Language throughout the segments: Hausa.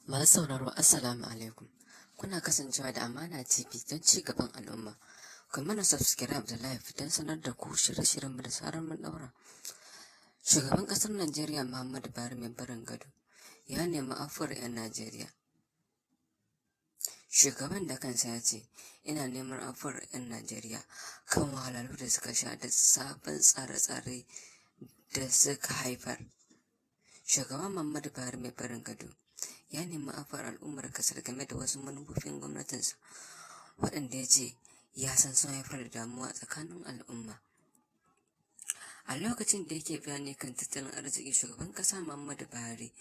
Masu sauraro, Assalamu alaikum. Kuna kasancewa da Amana TV don ci gaban al'umma. Ku mana subscribe da like don sanar da ku shirye-shiryenmu da zarar mun ɗaura. Shugaban ƙasar Najeriya Muhammadu Buhari mai barin gado ya nemi afuwar 'yan Najeriya. Shugaban da kansa ya ce, "Ina neman afuwar 'yan Najeriya kan wahalhalu da suka sha da sabon tsare-tsare da suka haifar." Shugaban Muhammadu Buhari mai barin gado ya nemi afuwar al'ummar kasar game da wasu manufofin gwamnatinsa waɗanda ya ce ya san sun haifar da damuwa tsakanin al'umma. A lokacin da yake bayani kan tattalin arziki, shugaban ƙasa Muhammadu Buhari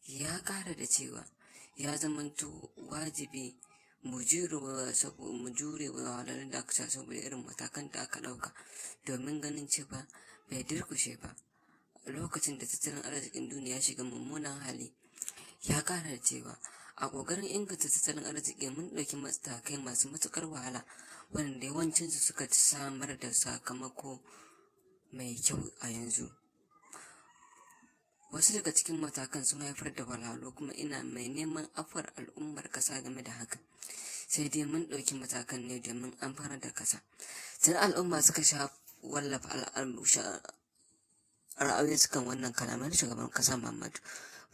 ya ƙara da cewa ya zamanto wajibi mu jure wa wahalhalun da aka sha saboda irin matakan da aka ɗauka domin ganin cewa bai durƙushe ba a lokacin da tattalin arzikin duniya ya shiga mummunan hali. Ya ƙara da cewa a ƙoƙarin inganta tattalin arziki, mun ɗauki matakai masu matuƙar wahala waɗanda yawancinsu suka samar da sakamako mai kyau a yanzu. Wasu daga cikin matakan sun haifar da wahalhalu, kuma ina mai neman afuwar al'ummar ƙasa game da hakan. Sai dai mun ɗauki matakan ne domin amfanar da ƙasa. Tuni al'umma suka sha wallafa ra'ayoyinsu kan wannan kalaman shugaban ƙasa Muhammadu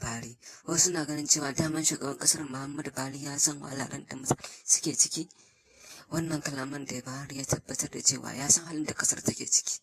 Buhari. Wasu na ganin cewa daman shugaban ƙasar Muhammadu Buhari ya san wahalhalun da mutane suke ciki. Wannan kalaman da Buhari ya tabbatar da cewa ya san halin da ƙasar take ciki.